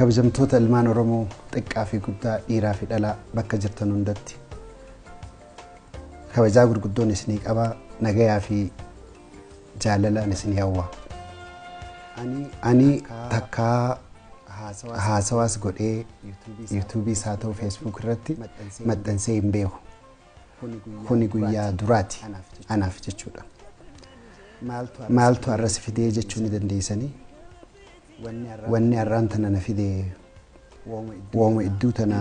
Kabajamtoota ilmaan Oromoo xiqqaa fi guddaa, dhiiraa fi dhalaa, bakka jirtan hundatti kabajaa gurguddoon isinii qabaa, nagayaa fi jaalalaan isinii hawwa. Ani takkaa haasawaas godhee yuutuubiis haa ta'u Facebook irratti maxxansee hin beeku. Kuni guyyaa duraati anaaf jechuudha. Maaltu har'a si fidee jechuu ni dandeessanii? Wanni har'aan tana na fide wooma idduu tana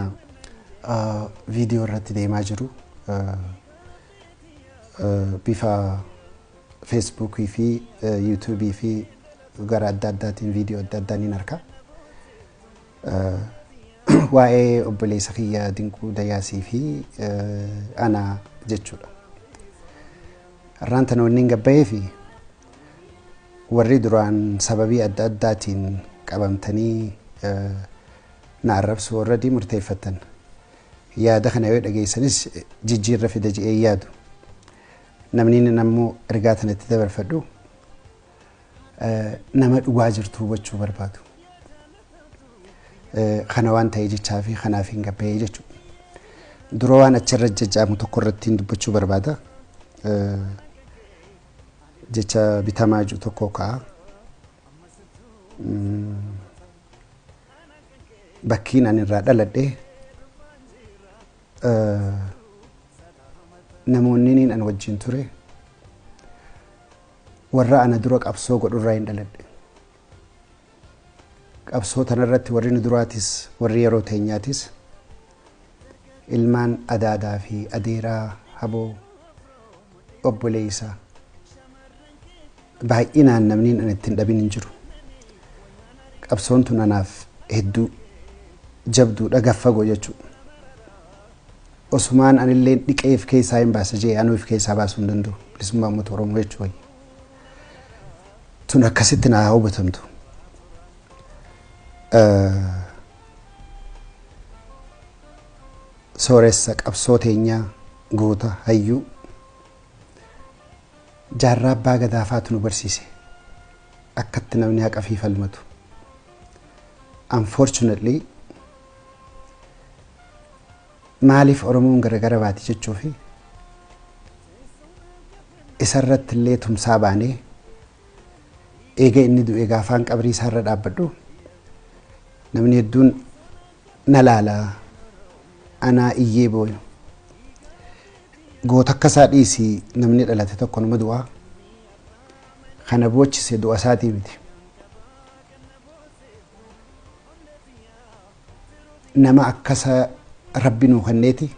viidiyoo irratti deemaa jiru bifa Feesbuukii fi Yuutuubii fi gara adda addaatiin viidiyoo adda addaa niin arka. Waa'ee obboleessa kiyya Dinquu Dayaasii fi ana jechuudha. Har'aan tana wanni hin gabbayee fi warri duraan sababii adda addaatiin qabamtanii na arrabsuu already murteeffattan. Yaada kana yoo dhageessanis jijjiirra fida je'ee yaadu. Namni inni ammoo ergaa tanatti dabarfadhu nama dhugaa jirtu hubachuu barbaadu. Kana waan ta'e jechaa fi kanaaf hin gabbayee jechuudha. Dura waan achirra jajjaamu tokko irratti dubbachuu barbaada. Jecha bitamaa jiru tokko ka'a. Bakkiin ani irraa dhaladhe, namoonni niin an wajjin ture warra ana dura qabsoo godhurraa hin dhaladhe. Qabsoo tanarratti warri nu duraatis, warri yeroo teenyaatis, ilmaan adaadaa fi adeeraa, haboo, obboleessa baay'inaan namni an ittiin dhabin hin jiru. Qabsoon tun anaaf hedduu jabduudha, gaffagoo jechuudha. Osumaan anillee dhiqeef keessaa hin baasa jee anuu if keessaa baasuu hin danda'u. Bilisummaa uummata Oromoo jechuu wayya. Tun akkasitti naa hubatamtu. Sooressa qabsoo teenyaa, goota, hayyuu Jaarraa Abbaa Gadaa faatu nu barsiise akkatti namni haqa fi falmatu. Unfortunately, maaliif Oromoon garagara baati jechuu fi isarratti illee tumsaa baanee eega inni du'e gaafaan qabrii isaarra dhaabbadhu namni hedduun na laala, anaa iyyee booyu. Goota akka isaa dhiisii namni dhalate tokko numa du'aa. Kana boochise du'a isaatii miti. Nama akkasa Rabbi nuu kenneeti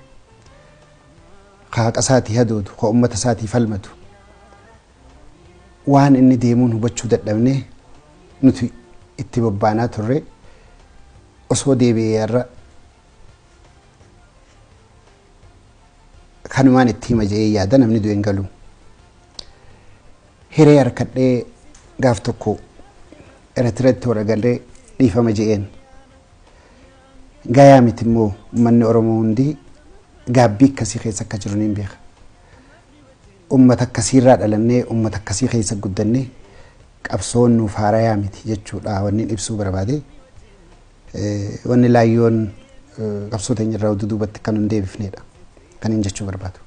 ka haqa isaatii hadoodu, ka ummata isaatii falmatu. Waan inni deemuun hubachuu dadhabnee nuti itti bobbaanaa turre osoo deebi'ee har'a kanumaan itti hima jedhee yaada, namni du'e hin galu. Hiree harkadhee gaaf tokko Eritreetti waragallee dhiifama je'een. Gayaa miti immoo uummanni Oromoo hundi gaabbii akkasii keessa akka jiru niin beeka. Uummata akkasiirraa dhalannee, uummata akkasii keessa guddannee, qabsoon nuuf haarayaa miti jechuudha wanni ibsuu barbaade. Wanni laayyoon qabsoo teenya irraa duubatti kan hin deebifnedha kan hin jechuu barbaadu.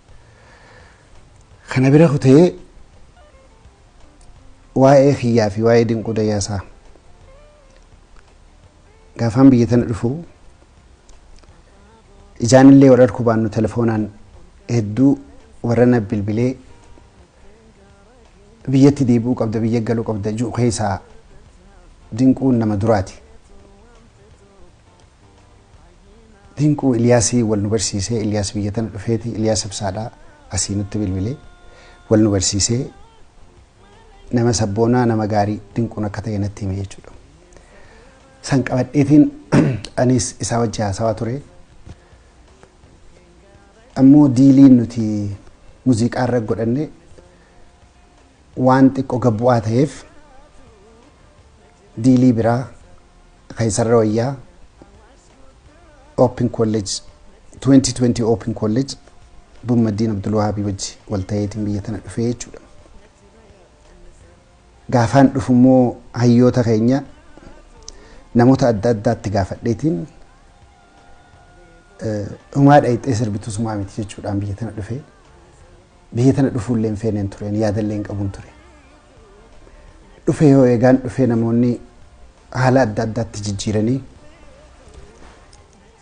Kana bira kutee waa'ee kiyyaa fi waa'ee Dinquu Dayyaasaa, gaafaan biyya tana dhufu ijaanillee wal arguu baannu telefoonaan hedduu warra na bilbilee biyyatti deebi'uu qabda, biyya galuu qabda ji'u keessaa Dinquun nama duraati. Dinquu Iliyaasii wal nu barsiisee, Iliyaas biyya tana dhufeeti, Iliyaas Ibsaadhaa asii nutti bilbilee wal nu barsiisee, nama sabboonaa, nama gaarii Dinquun akka ta'e natti hime jechuudha. San qabadheetiin anis isaa wajji haasawaa ture. Ammoo dealiin nuti muuziqaa irra godhanne waan xiqqoo gabbu'aa ta'eef dealii biraa keessarra wayyaa Open College 2020 Open College Bummaddiin Abdulwahaabii wajji wal ta'eetiin biyya tana dhufee jechuudha. Gaafaan dhufu immoo hayyoota keenya Namoota adda addaatti gaafadheetiin humaa dhayixee sirbitus humaa miti jechuudhaan biyya tana dhufe. Biyya tana dhufuullee hin feeneen tureen, yaadallee hin qabuun ture. Dhufe yoo eegaan dhufee namoonni haala adda addaatti jijjiiranii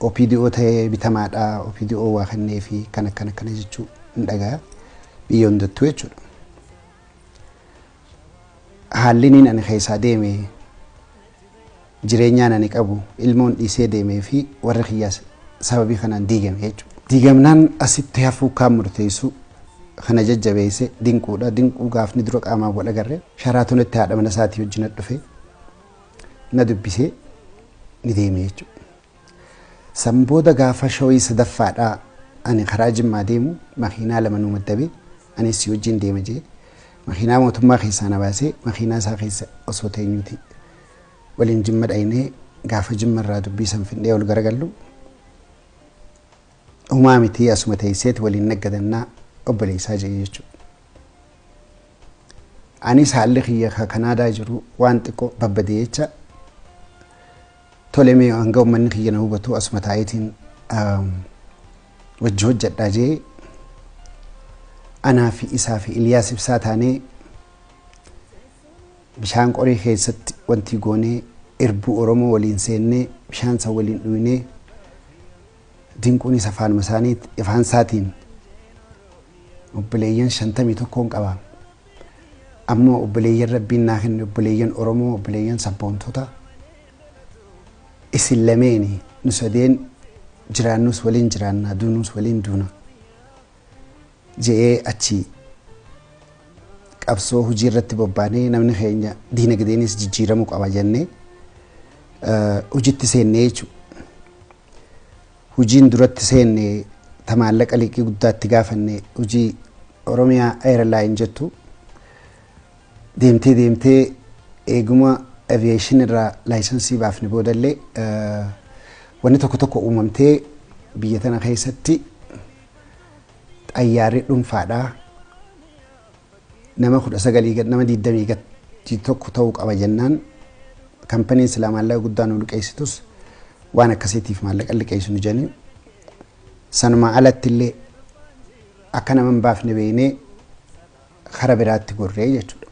OPDO ta'ee bitamaadha, OPDO waa kennee fi kan akkana akkana jechuu hin dhagaa biyya hundattuu jechuudha. Haalli niin ani keessaa deeme, jireenyaan ani qabu, ilmoon dhiisee deemee fi warri kiyyaas sababii kanaan diigame jechuudha. Diigamnaan asitti hafuu kaan murteessu kana jajjabeesse Dinquudha. Dinquu gaafni dura qaamaan wal agarre Sharaatonitti haadha mana isaatii wajjin dhufe, na dubbisee ni deeme jechuudha. San booda gaafa showii sadaffaadhaa ani karaa Jimmaa deemu makiinaa lama nu maddabe, anis si wajjin deema jee makiinaa mootummaa keessaa na baasee makiinaa isaa keessa osoo teenyuuti waliin Jimma dhaynee. Gaafa Jimma irraa dubbii san findhee ol garagallu, humaa miti, asuma teesseeti waliin naggadannaa obboleessaa jee jechuudha. Anis haalli kiyya ka Kanaadaa jiru waan xiqqoo babbadee jecha, tole, mee hanga uummanni kiyya na hubatu asuma taa'eetiin wajji hojjedhaa jee, anaa fi isaa fi Iliyaas Ibsaa taanee bishaan qorii keessatti wanti goonee, irbuu Oromoo waliin seennee, bishaan san waliin dhuynee, Dinquunis afaanuma isaanii afaan isaatiin obboleeyyan 51n qaba. Ammoo obboleeyyan Rabbiin naa kenne, obboleeyyan Oromoo, obboleeyyan sabboontota isin lameeni, nu sadeen jiraannus waliin jiraannaa, duunuus waliin duuna je'ee, achi qabsoo hojii irratti bobbaanee, namni keenya diinagdeenis jijjiiramuu qaba jennee hojitti seennee jechuudha. Hojiin duratti seenne ta maallaqa liqii guddaatti gaafanne, hojii Oromiyaa Airline jettu, deemtee deemtee eeguma aviation irraa licensii baafne boodallee wanni tokko tokko uumamtee, biyya tana keessatti xayyaarri dhuunfaadhaa nama 19 gad, nama 20 gad tokko ta'uu qaba jennaan, kampanyiin silaa maallaqa guddaa nu liqeessitus waan akkasiitiif maallaqa liqeessu nu jedhanii, sanumaa alatti illee akka nama hin baafne beeknee kara biraatti gorree jechuudha.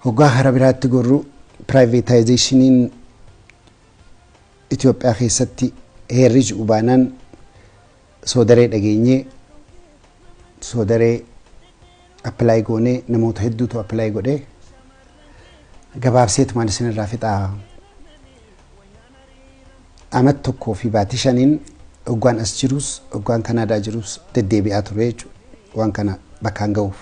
Hoggaa kara biraatti gorru, privatizationiin Itoophiyaa keessatti heerri ji'u baanaan, soodaree dhageenyee soodaree apply goonee, namoota hedduutu apply godhee, gabaabseetumaan isinirraa fixaa. Amat 1 fi baatii 5n hoggaan as jirus, hoggaan Kanaadaa jirus deddeebi'aa ture jechuudha. Waan kana bakkaan ga'uuf.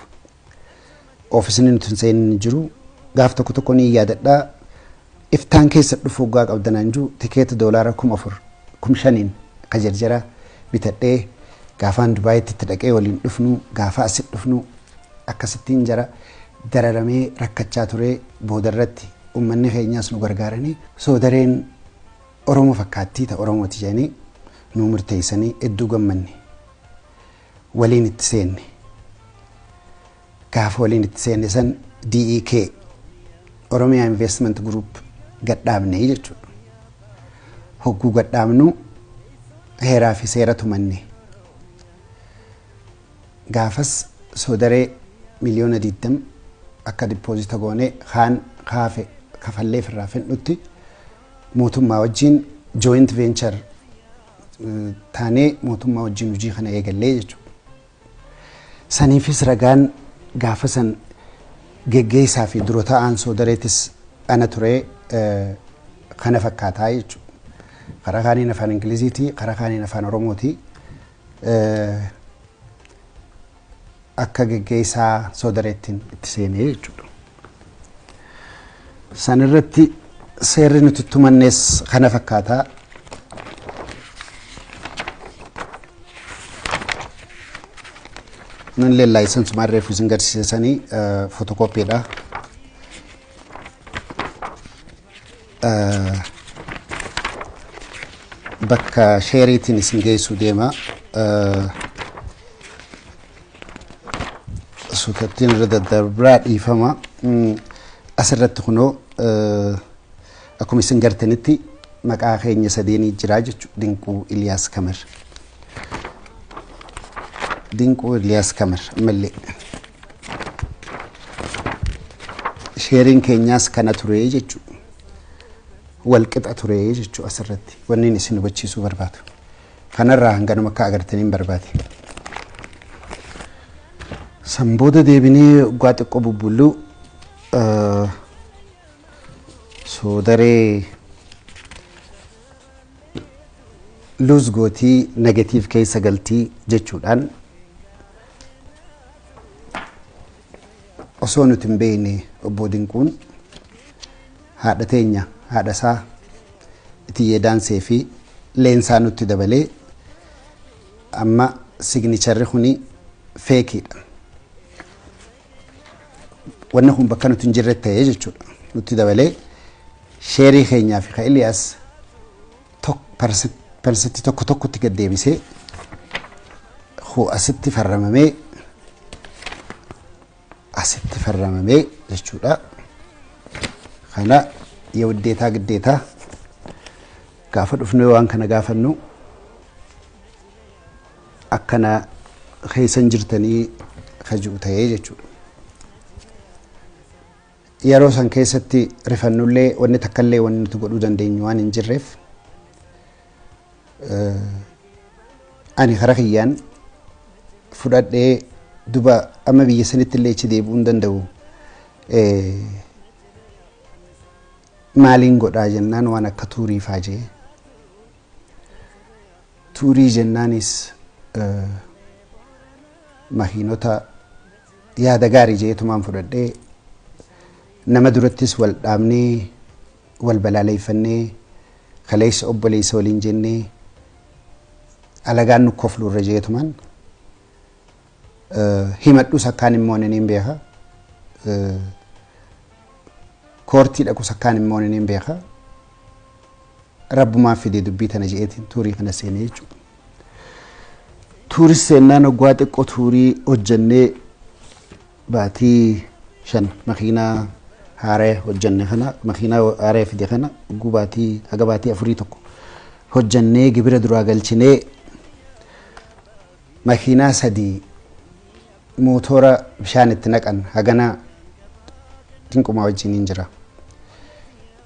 Oofisni nuti hin seenin jiru. Gaaf tokko tokko ni yaadadhaa. Iftaan keessa dhufu hoggaa qabdanaan jiru tikeeta doolaara 4000, 5000n ka jarjara bitadhee, gaafaan Dubaayitti itti dhaqee waliin dhufnu, gaafa asit dhufnu akkasittiin jara dararamee rakkachaa ture. Boodarratti uummanni keenyaas nu gargaaranii soodareen Oromoo fakkaattii ta Oromooti jedhanii nu murteessanii, hedduu gammanne, waliin itti seenne. Gaafa waliin itti seenne san DEK Oromiyaa Investment Group gadhaabne jechuudha. Hogguu gadhaabnu heeraa fi seera tumanne. Gaafas soodaree miliyoona 20 akka deposita goone, kaan kaafe kafallee irraa fedhutti, mootummaa wajjin joint venture taanee mootummaa wajjin hojii kana eegallee jechuudha. Saniifis ragaan gaafa san geggeessaa fi dura ta'aan soodareetis ana ture, kana fakkaataa jechuudha. Karaa kaaniin afaan Ingiliziiti, karaa kaaniin afaan Oromooti. Akka geggeessaa soodareettiin itti seenee jechuudha. San irratti seerri nuti tumannees kana fakkaataa. Nan license reefu isin garsiisanii fotokooppiidha. Bakka shareiitiin isin geessuu deema. Suutattiin irra daddarbaa, dhiifama. Asirratti kunoo Akkuma isin gartanitti maqaa keenya sadeenii jira jechuudha. Dinquu Iliyaas Kamar. Dinquu Iliyaas Kamar ammallee. Sheeriin keenyaas kana ture jechuudha. Walqixa ture jechuudha asirratti wanni isin hubachiisuu barbaadu. Kanarraa hanganuma akka agartaniin barbaade. San booda deebinee waggaa xiqqoo bubbulluu soodaree lose gootii, negative keessa galtii jechuudhaan osoo nuti hin beekne obbo Dinquun haadha teenya, haadha isaa Itiyyee Daansee fi Leensaa nutti dabalee amma signatureri kuni fakeiidha. Wanni kun bakka nuti hin jirre ta'ee jechuudha. Nutti dabalee sheerii keenyaa fi ka Iliyaas persentii tokko tokkotti gad deebisee asitti farramamee, asitti farramamee jechuudha. Kana የውዴታ ግዴታ gaafa dhufnee waan kana gaafannu akkana keessan jirtanii kaji'u ta'ee jechuudha. Yeroo san keessatti rifannullee wanni takkallee wanni nuti godhuu dandeenyu waan hin jirreef, ani kara kiyyaan fudhadhee duba amma biyya sanitti illee achi deebi'uu hin danda'u. Maaliin godhaa jennaan, waan akka tourii faa jee. Tourii jennaanis makiinota yaada gaarii jeetumaan fudhadhee, nama durattis wal dhaabnee, wal balaaleeffannee, kaleessa obboleessa waliin jennee alagaan nu kofluurra jeetumaan himadhus akkaan immoo ni beeka. Courtii dhaqus akkaan immoo ni beeka. Rabbumaan fidee dubbii tana je'eetiin tourii kana seenee jechuudha. Touris seennaan waggaa xiqqoo tourii hojjennee, baatii 5 makiinaa haaraa hojjenne kana, makiinaa haaraa fide kana hogguu baatii haga baatii 4 tokko hojjennee, gibira duraa galchinee, makiinaa sadii mootora bishaan itti naqan hagana Dinqumaa wajjin hin jira.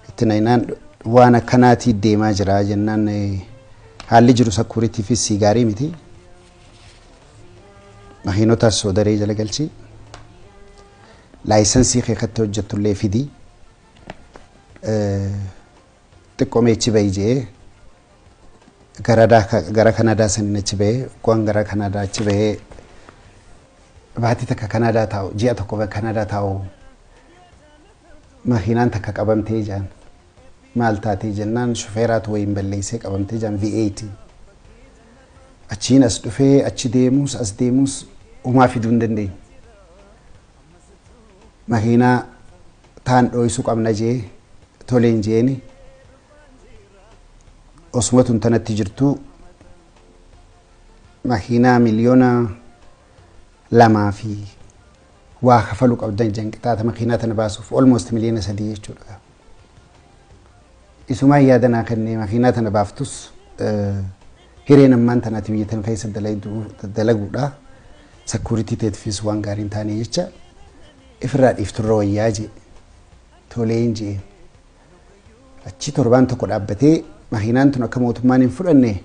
Itti naqnaan waan akkanaatii deemaa jira jennaan, haalli jiru securityiifis gaarii miti. Makiinotaas soodaree jala galchi. Licenseii keekatti hojjettullee fidii. Xiqqoo meechi bahi jee gara Kanadaa saniin achi bahee, waan gara Kanadaa achi bahee baatii takka Kanadaa taa'u, ji'a tokko Kanadaa taa'u, makiinaan takka qabamtee jaan. Maal taatee jennaan, shufeeraatu wayiin balleessee qabamtee jaan, V8. Achiin as dhufee, achi deemuus as deemuus homaa fiduu hin dandeenye. Makiinaa taan dhooysuu qabna jee, toleen jeeni. Osuma tun tanatti jirtu makiinaa 2 miliyoona fi waa kafaluu qabdan jan, qixaata makiinaa tana baasuuf almost 3 miliyoona jechuudha. Isumaan yaadanaa kennee, makiinaa tana baaftus hireen ammaan tanaati biyya tana keessa dalaguudha. Security teetifis waan gaarii hin taane jecha ifirraa dhiifturra wayyaa jee. Toleen jee. Achi torbaan tokko dhaabbatee, makiinaan tun akka mootummaan hin fudhanne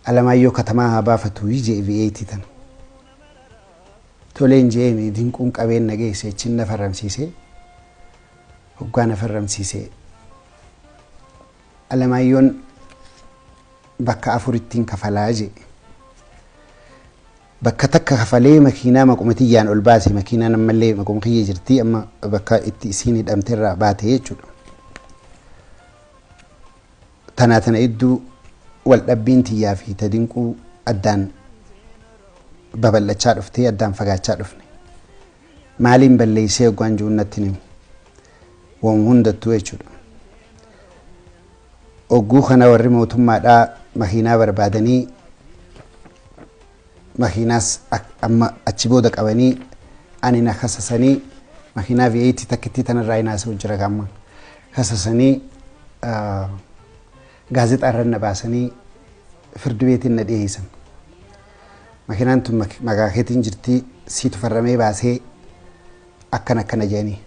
Alamaayyoo Katamaa haa baafatu jee V8 tana. Toleen jeemi. Dinquun qabeen na geesse, achiin na farramsiisee, hoggaa na farramsiisee Alamaayyoon bakka afurittiin kafalaa jee. Bakka takka kafalee makiinaa maquma tiyyaan ol baase. Makiinaan ammallee maquma kiyya jirti, amma bakka itti isiin hidhamte irraa baate jechuudha. Tanaa tana idduu wal dhabbiin tiyyaa fi ta Dinquu addaan babal'achaa dhuftee, addaan fagaachaa dhufne. Maaliin balleessee hoggaan jiru natti himu. Waan hundattuu jechuudha. Ogguu kana warri mootummaadhaa makiinaa barbaadanii, makiinaas amma achi booda qabanii ani na kasasanii, makiinaa V8 takkittii tanarraa hin haasa'u jira gamma. Kasasanii gaazexaa irra na baasanii firdi beetiin na dhiyeessan. Makiinaan tun maqaa keetiin jirti, siitu farramee baasee, akkana akkana jedhanii.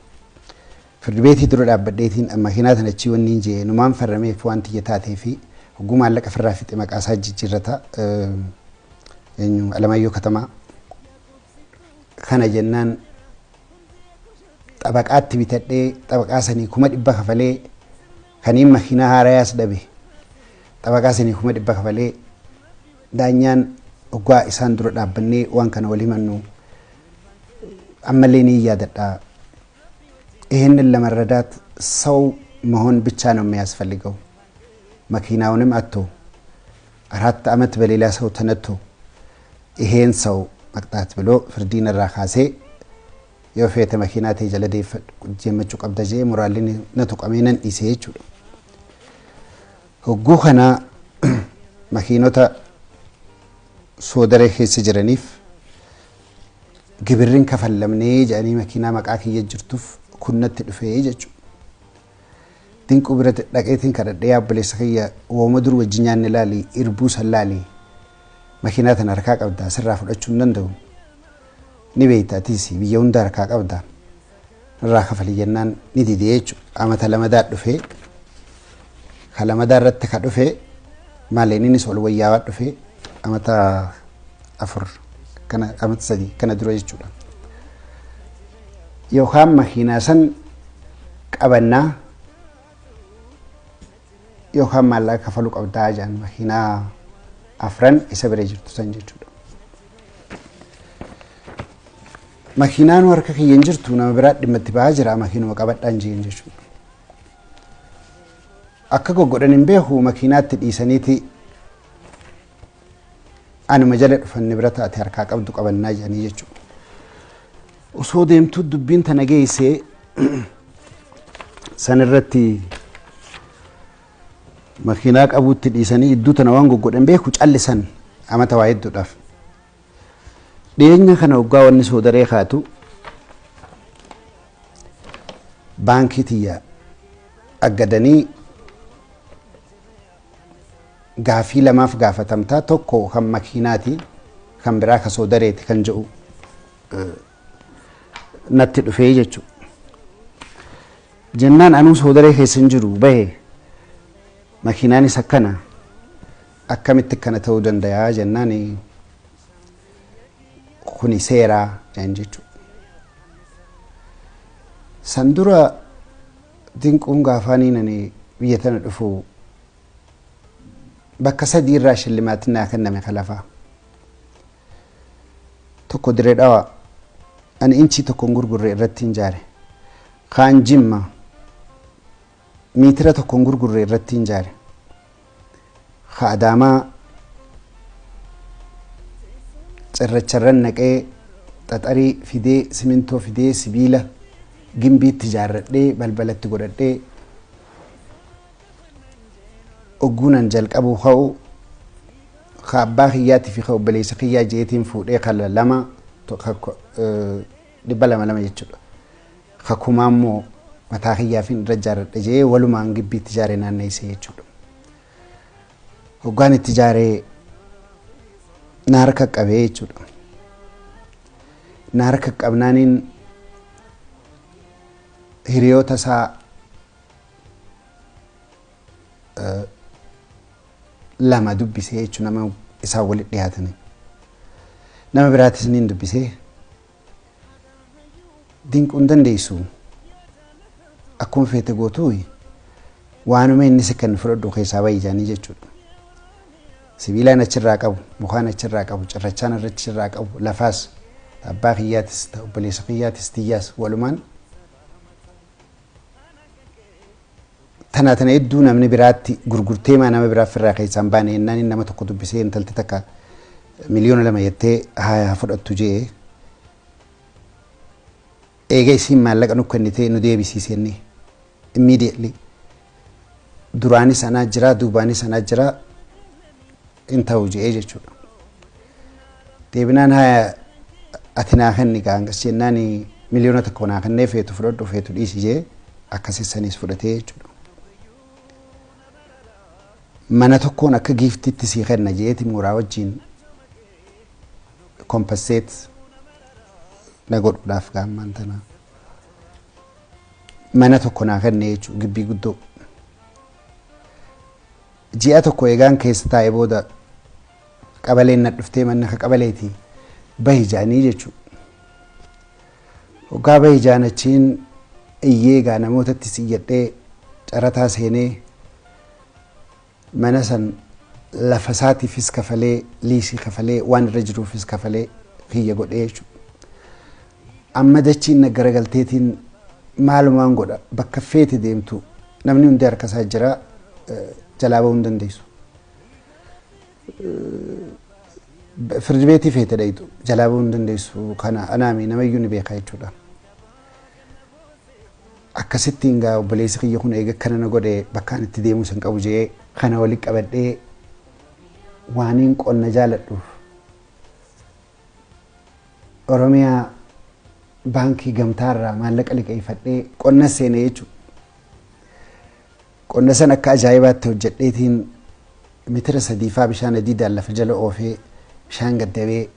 Firdi beetii dura dhaabbadheetiin makiinaa tana achii wanni hin jee numaan farrameef waan tiyya taatee fi hogguu maallaqa firraa fixe maqaa isaa jijjiirrata, eenyu, Alamaayyoo Katamaa. Kana jennaan xabaqaatti bitadhee, xabaqaa sanii 100,000 kafalee, kaniin makiinaa haarayaas dhabe, xabaqaa sanii 100,000 kafalee. Daanyaan hoggaa isaan dura dhaabbannee waan kana wal himannu ammallee ni yaadadha. ይህንን ለመረዳት ሰው መሆን ብቻ ነው የሚያስፈልገው። መኪናውንም አጥቶ 4 ዓመት በሌላ ሰው ተነድቶ ይሄን ሰው መቅጣት ብሎ ፍርዲን irraa kaasee, yoo feete makiinaa ta'e jala deemmachuu qabda jee, moraalli na tuqamee nan dhiisee jechuudha. Hogguu kana makiinota Soodaree keessa jiraniif gibirriin kafallamnee jedhanii makiinaa maqaa kiyya jirtuuf kunnatti dhufee jechuudha. Dinquu bira dhaqeetiin kadhadhee, obboleessa kiyya, wooma dur wajjin nyaanne laali, irbuu san laali, makiinaa tana harkaa qabda, sirraa fudhachuu hin danda'u. Ni beekta, atis biyya hunda harkaa qabda. Irraa kafali jennaan ni didee jechuudha. Amata lamadaa dhufee, ka lamadaa irratti ka dhufee maali, innis ol wayyaawaa dhufee amata 4 kana, amata 3 kana dura jechuudha. Yookaan makiinaa san qabannaa yookaan maallaqa kafaluu qabdaa jedhan, makiinaa afran isa bira jirtu san jechuudha. Makiinaan harka kiyya hin jirtu, nama biraa dhimma itti ba'aa jira, makiinuma qabadhaan jeen jechuudha. Akka goggodhan hin beeku, makiinaatti dhiisaniiti anuma jala dhufan, bira taate harkaa qabdu qabannaa jedhanii jechuudha. Osoo deemtuu dubbiin tana geessee san irratti makiinaa qabuutti dhiisanii iddoo tana waan goggodhan beeku callisan amata waa hedduudhaaf. Dhiyeenya kana waggaa wanni Soodaree kaatu baankii tiyya aggadanii gaafii lamaaf gaafatamtaa, tokko kan makiinaati, kan biraa ka Soodareeti kan jedhu natti dhufee jechuudha. Jennaan anuu Soodaree keessa hin jiru bahe, makiinaanis akkana, akkamitti akkana ta'uu danda'a jennaan, kuni seeraa jedhan jechuudha. San dura Dinquun gaafaanii nani biyya tana dhufu bakka sadii irraa shillimaatiin naa kenname kalafaa. Tokko Diree Dhawaa, ani inchii tokko hin gurgurre irratti hin jaare. Kaan Jimma, miitira tokko hin gurgurre irratti hin jaare. Ka Adaamaa cirracharran naqee, xaxarii fidee, simintoo fidee, sibiila gimbiitti ijaarradhee, balbalatti godhadhee, ogguunan jalqabu ka'u ka abbaa kiyyaatii fi ka obboleessa kiyyaa jeetiin fuudhee kala lama 200 lama jechuudha. Ka kumaa immoo mataa kiyyaafin irra ijaarradhe jee walumaan gibbiitti ijaaree naanneessee jechuudha. Hoggaan itti ijaaree na harka qabee jechuudha. Na harka qabnaaniin hiriyoota isaa lama dubbisee jechuudha, nama isaan walitti dhiyaatanii. Nama biraatis ni dubbisee, Dinquu hin dandeessu, akkuma feete gootuu, waanuma inni si kennu fudhadhu, keessaa bahi jedhanii jechuudha. Sibiilaan achirraa qabu, mukaan achirraa qabu, cirrachaan achirraa qabu, lafaas abbaa kiyyaatis, obboleessa kiyyaatis, tiyyaas walumaan tana tana hedduu namni biraatti gurgurtee maa nama biraaf irraa keessaan baane jennaan, nama tokko dubbisee, intalti takka 2,000,000 jettee haa fudhattu jee, eega isiin maallaqa nu kennitee nu deebisiise inni immediately. Duraanis anaa jira, duubaanis anaa jira, hin ta'u jee jechuudha. Deebinaan haa ati naa kenni gaangas jennaan, 1,000,000 naa kennee, feetu fudhadhu, feetu dhiisi jee. Akkasii saniis fudhatee jechuudha. Mana tokkoon akka giiftiitti sii kenna jeeti mooraa wajjin compensate na godhuudhaaf gaammaan tana mana tokko naa kenne jechuudha, gibbii guddoo. Ji'a tokko eegaan keessa taa'ee booda qabaleen na dhuftee, manni akka qabaleeti, bahi ja'anii jechuudha. Hoggaa bahi ja'an, achiin iyyee egaa namootatti iyyadhee carataa seenee mana san lafa isaatiifis kafalee, liisii kafalee, waan irra jiruufis kafalee kiyya godhee jechuudha. Amma dachiin na garagalteetiin maalumaan godha? Bakka feete deemtu namni hundi harka isaa jira, jalaa bahuu hin dandeessu. Firdi beetii feete dhayitu jalaa bahuu hin dandeessu, kana anaami namayyuu ni beeka jechuudha. Akkasittiin gaa obboleessi kiyya kun eega akkana na godhe, bakkaan itti deemuu san qabu jee kana walitti qabadhee, waaniin qonna jaaladhuuf Oromiyaa Baankii Gamtaarraa maallaqa liqeeffadhee qonna seenee jechuudha. Qonna san akka ajaa'ibaatti hojjedheetiin mitira sadiifaa bishaan adiidhaan lafa jala oofee, bishaan gaddabee,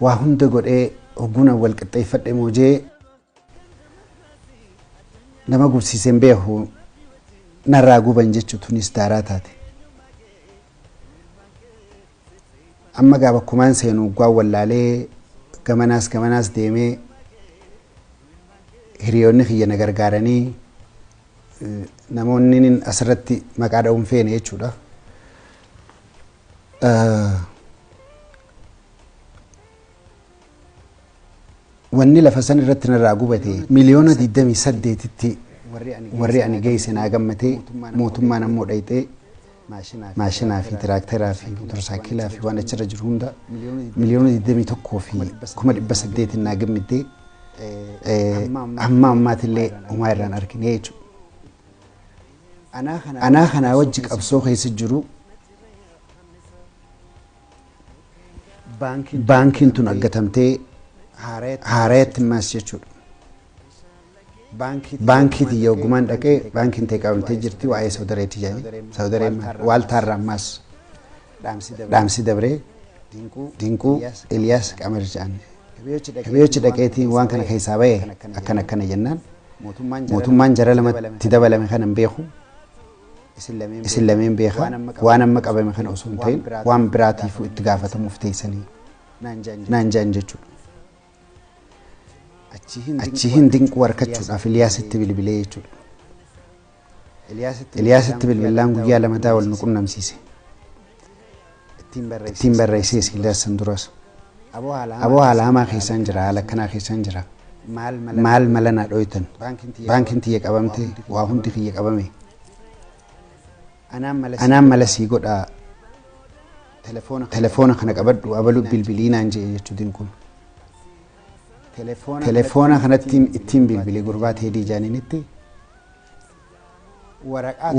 waa hunda godhee, hogguunan wal qixxeeffadhe moojee nama gubsiiseen beeku narraa guban jechuu, tunis daaraa taate. Amma gaa bakkumaan seenu waggaan wallaalee gamanaas gamanaas deemee, hiriyoonni kiyya na gargaaranii, namoonni asirratti maqaa dha'uun feene jechuudha. Wanni lafa san irratti narraa gubate 28,000,000tti warri ani geesse naa gammatee, mootummaan ammoo dhayxee maashinaa fi tiraakteraa fi motorsaayikilaa fi waan achirra jiru hunda 21,800,000 naa gammaddee, hamma ammaatillee homaa irraan argine jechuudha. Anaa kanaa wajji qabsoo keessa jiru baankiin tun aggatamtee haarayatti ammaas jechuudha. Baankii tiyya oggumaan dhaqee baankiin ta'e qabamtee jirti, waa'ee Saudareeti jedhanii. Saudareen Waaltaarra ammaas dhaamsi dabree Dinquu Eliyaas Qamar jedhan. Kabiyochi dhaqeetiin waan kana keessaa bahe akkana akkana jennaan, mootummaan jara lamatti dabalame kana hin beeku. Isin lameen beeka, waan amma qabame kana osoo hin ta'in waan biraatiifuu itti gaafatamuuf teessanii naan jedhan jechuudha. Achi hin Dinquu harkachuudhaaf Iliyaasitti bilbilee jechuudha. Iliyaasitti bilbilaan guyyaa lamataa wal nu qunnamsiise. Ittiin barreessees Iliyaas san duras. Aboo, haala hamaa keessaan jira, haala akkanaa keessaan jira. Maal mala naa dhoytan? Baankiin tiyya qabamte, waa hundi kiyya qabame. Anaan mala sii godhaa, telefoona kana qabadhu, abalu bilbilii naan jedhe jechuu Dinquun. Telefoona kanatti ittiin bilbilee gurbaa Teedii jaaniinitti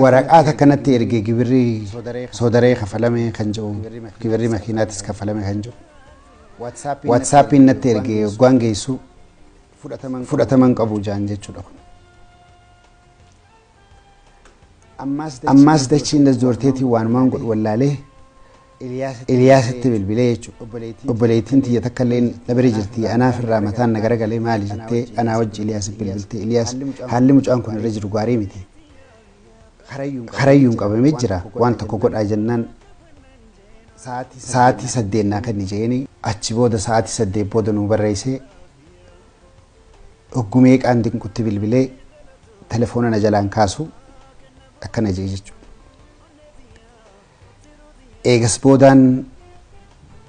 waraqaa akkanatti ergee, gibirri soodaree kafalame kan jedhu, gibirri makiinaatis kafalame kan jedhu. WhatsAppiin natti ergee waggaan geessu fudhataman qabu jaan jechuudha kun. Ammaas dachiin dasdoorteetiin waanumaan godhu wallaalee Iliyaasitti bilbilee jechuudha. Obboleettiin tiyya takka illee na bira jirti. Anaaf irraa mataan na garagalee, maali jettee anaa wajji Iliyaas bilbiltee, Iliyaas, haalli mucaan kun irra jiru gaarii miti. Karayyuun qabamee jira, waan tokko godhaa jennaan, sa'aatii 8 naa kenni jeeni, achi booda sa'aatii 8 booda nuu barreessee, hoggumee qaan Dinqutti bilbilee telefoona na jalaan kaasu akkana jee jechuudha. Eegas boodaan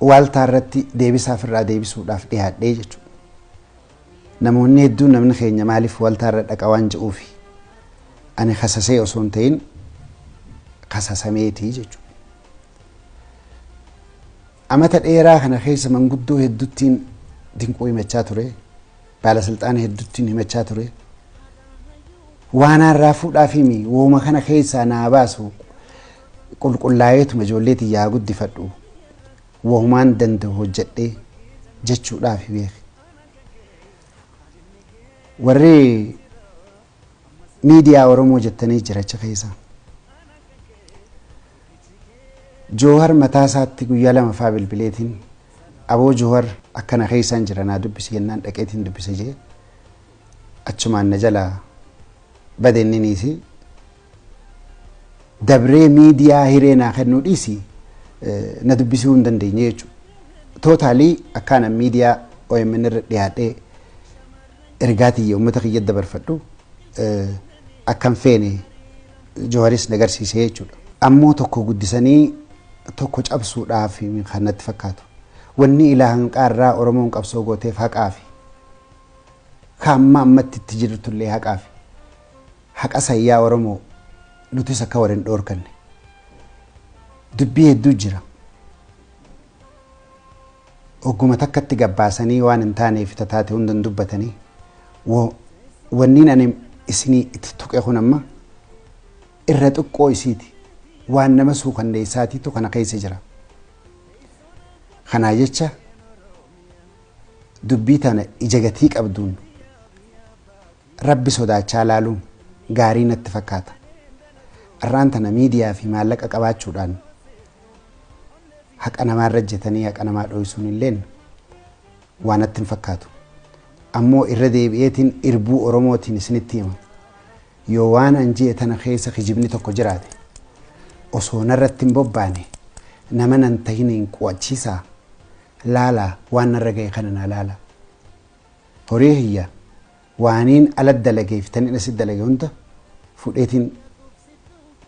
Waaltaa irratti deebisaaf irraa deebisuudhaaf dhiyaadhee jechuudha. Namoonni hedduun namni keenya maaliif Waaltaa irra dhaqa waan jedhuufi, ani kasasee osoo hin ta'in kasasameetii jechuudha. Amata dheeraa kana keessa manguddoo hedduuttiin Dinquu himachaa ture. Baalasilxaana hedduuttiin himachaa ture. Waan har'aa fuudhaaf himi wooma kana keessaa naa baasu, qulqullaa'eetuma ijoollee tiyyaa guddifadhu, wahumaan danda'u hojjedhee jechuudhaaf beeki. Warri Miidiyaa Oromoo jettanii jira achi keessa. Joohar mataa isaatti guyyaa 2 faa bilbileetiin, "Aboo Joohar, akkana keessaan jira, naa dubbisi" jennaan dhaqeetiin dubbise jee, achumaan na jalaa badeenniniisi dabree miidiyaa hiree naa kennuu dhiisi, na dubbisuu hin dandeenye jechuudha. Totally akkaana miidiyaa OMN irra dhiyaadhee ergaa tiyya uummata kiyya dabarfadhu akkan feene Jooharis na agarsiise jechuudha. Ammoo tokko guddisanii tokko cabsuudhaaf kan natti fakkaatu. Wanni ilaa hanqaarraa Oromoon qabsoo gooteef haqaafi. Ka amma ammatti itti jirtullee haqaafi. Haqa sayyaa Oromoo nutis akka waliin dhoorkanne. Dubbii hedduu jira. Ogguma takkatti gabbaasanii waan hin taaneef tataate hundan dubbatanii, wanniin ani isinii itti tuqe kun amma irra xiqqoo isiiti. Waan nama suukanneessaatiitu kana keessa jira. Kanaa jecha dubbii tana ija gatii qabduun, Rabbi sodaachaa laaluun gaarii natti fakkaata. Arraan tana miidiyaa fi maallaqa qabaachuudhaan haqa namaarra jetanii haqa namaa dhoysuun illeen waan natti hin fakkaatu. Ammoo irra deebi'eetiin irbuu Oromootiin isinitti hima. Yoo waan an ji'e tana keessa kijibni tokko jiraate, osoo narratti hin bobbaane nama nan tahiniin qu'achiisaa laalaa, waan narra ga'e kana naa laala. Horii kiyya waaniin ala dalageef taniin asit dalage hunda fudheetiin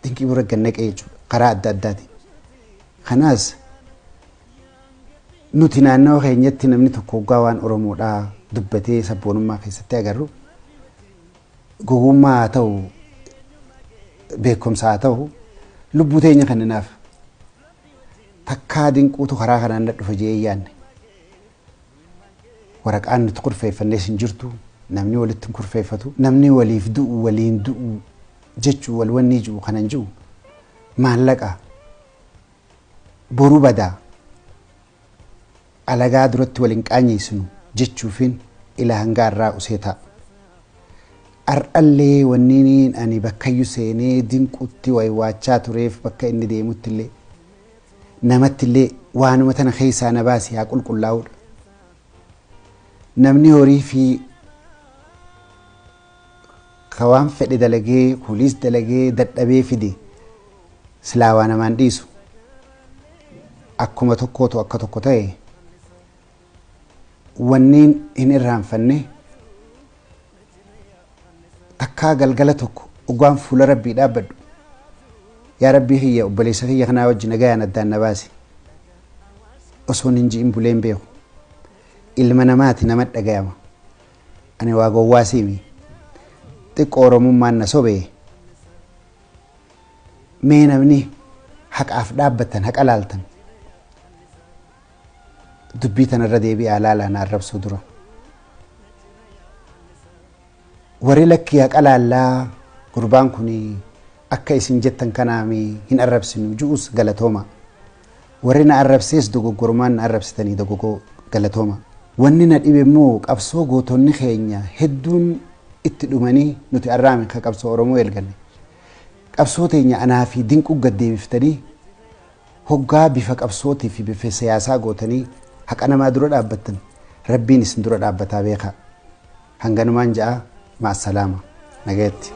Dinqii bira gad naqee jechuudha karaa adda addaatiin. Kanaas nuti naannawa keenyatti namni tokko hoggaa waan Oromoodhaa dubbatee sabboonummaa keessatti agarru, gowwummaa haa ta'u, beekumsa haa ta'u, lubbuu teenya kenninaaf. Takkaa Dinquutu karaa kanaan na dhufa jee yaanne. Waraqaan nuti kurfeeffannees hin jirtu, namni walitti hin kurfeeffatu, namni waliif du'u, waliin du'u jechuu, wal wanni ji'u kanan ji'u maallaqa boru badaa alagaa duratti waliin qaanyeessinu jechuufin ila hanga irraa usee ta'a. Har'allee wanni ani bakkayyuu seenee Dinquutti waywaachaa tureef, bakka inni deemutti illee namatti illee waanuma tana keessaa na baasi, haa qulqullaa'uudha. Namni horii fi ka waan fedhe dalagee, kuliis dalagee dadhabee fide, silaa waa namaan dhiisu. Akkuma tokkootu akka tokko ta'e, wanniin hin irraanfanne takkaa galgala tokko dhugaan fuula Rabbii dhaabbadhu, "Yaa Rabbii kiyya, obboleessa kiyya kanaa wajji nagayaan addaan na baasi" osoon hin ji'in buleen beeku. Ilma namaati, nama dhagayama. Ani waa gowwaa siimi. Xiqqoo Oromummaan na sobee. Mee namni haqaaf dhaabbattan, haqa laaltan, dubbii tanarra deebi'aa laalaa na arrabsuu dura. Warri lakkii, haqa laallaa, gurbaan kun akka isin jettan kanaami hin arrabsinu ju'us, galatooma. Warri na arrabsees dogoggormaan na arrabsitanii dogoggoo, galatooma. Wanni na dhibe immoo qabsoo gootonni keenya hedduun itti dhumanii, nuti arraame ka qabsoo Oromoo eelganne. Qabsoo teenya anaa fi Dinquu gad deebiftanii, hoggaa bifa qabsootii fi bifa siyaasaa gootanii haqa namaa dura dhaabbattan, Rabbiin isin dura dhaabbataa beekaa. Hanganumaan ja'a, ma'assalaama, nagayatti.